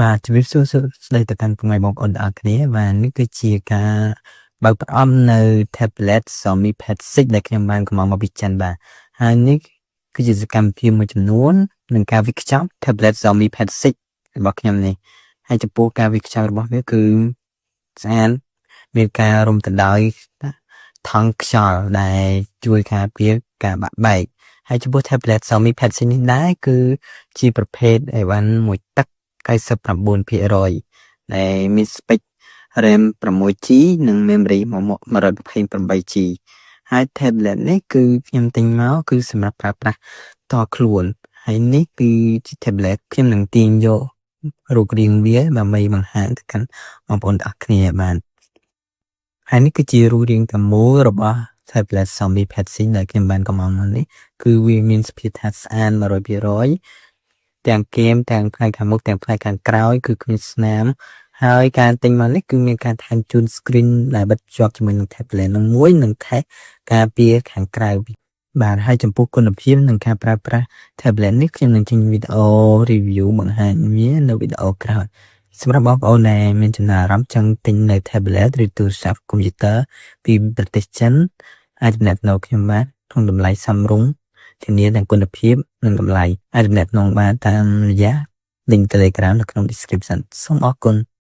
បាទជំរាបសួរសួស្តីទៅកាន់ពុកម៉ែបងប្អូនទាំងអស់គ្នាបាទនេះគឺជាការបើកប្រអប់នៅ tablet Xiaomi Pad 6ដែលខ្ញុំបានកម្ម៉ង់មកពីចិនបាទហើយនេះគឺជាសកម្មភាពមួយចំនួននឹងការវេចខ្ចប់ tablet Xiaomi Pad 6របស់ខ្ញុំនេះហើយចំពោះការវេចខ្ចប់របស់វាគឺស្អាតមានការរុំទៅដោយថង់ខ្យល់ដែលជួយការពារការបាក់បែកហើយចំពោះ tablet Xiaomi Pad 6នេះដែរគឺជាប្រភេទអីវ៉ាន់មួយទឹក99%ដែលមាន spec RAM 6 GB និង memory 128 GB ហើយ tablet នេះគឺខ្ញុំទិញមកគឺសម្រាប់ប្រើប្រាស់តខ្លួនហើយនេះគឺជា tablet ខ្ញុំនឹងទាញយករូបរាងវាដើម្បីបង្ហាញទៅកាន់បងប្អូនទាំងអស់គ្នាបាទហើយនេះគឺជារូបរាងទាំងមូលរបស់ tablet Xiaomi Pad 6ដែលខ្ញុំបានកម្ម៉ង់មកនេះគឺវាមានសភាពថាស្អាត100%ទាំងគែមទាំងផ្នែកខាងមុខទាំងផ្នែកខាងក្រោយគឺគ្មានស្នាមហើយការទិញមកនេះគឺមានការថែមជូន screen ដែលបិទភ្ជាប់ជាមួយនឹង tablet នឹងមួយនិង case ការពារខាងក្រៅបាទហើយចំពោះគុណភាពនិងការប្រើប្រាស់ tablet នេះខ្ញុំនឹងចេញវីដេអូ review បង្ហាញវានៅវីដេអូក្រោយសម្រាប់បងប្អូនដែលមានចំណាប់អារម្មណ៍ចង់ទិញនៅ tablet ឬទូរស័ព្ទកុំព្យូទ័រពីប្រទេសចិនអាចទំនាក់ទំនងខ្ញុំបានក្នុងតម្លៃសមរម្យធានាទាំងគុណភាពនិងតម្លៃអាចទំនាក់ទំនងបានតាមរយៈ link Telegram នៅក្នុង description សូមអរគុណ។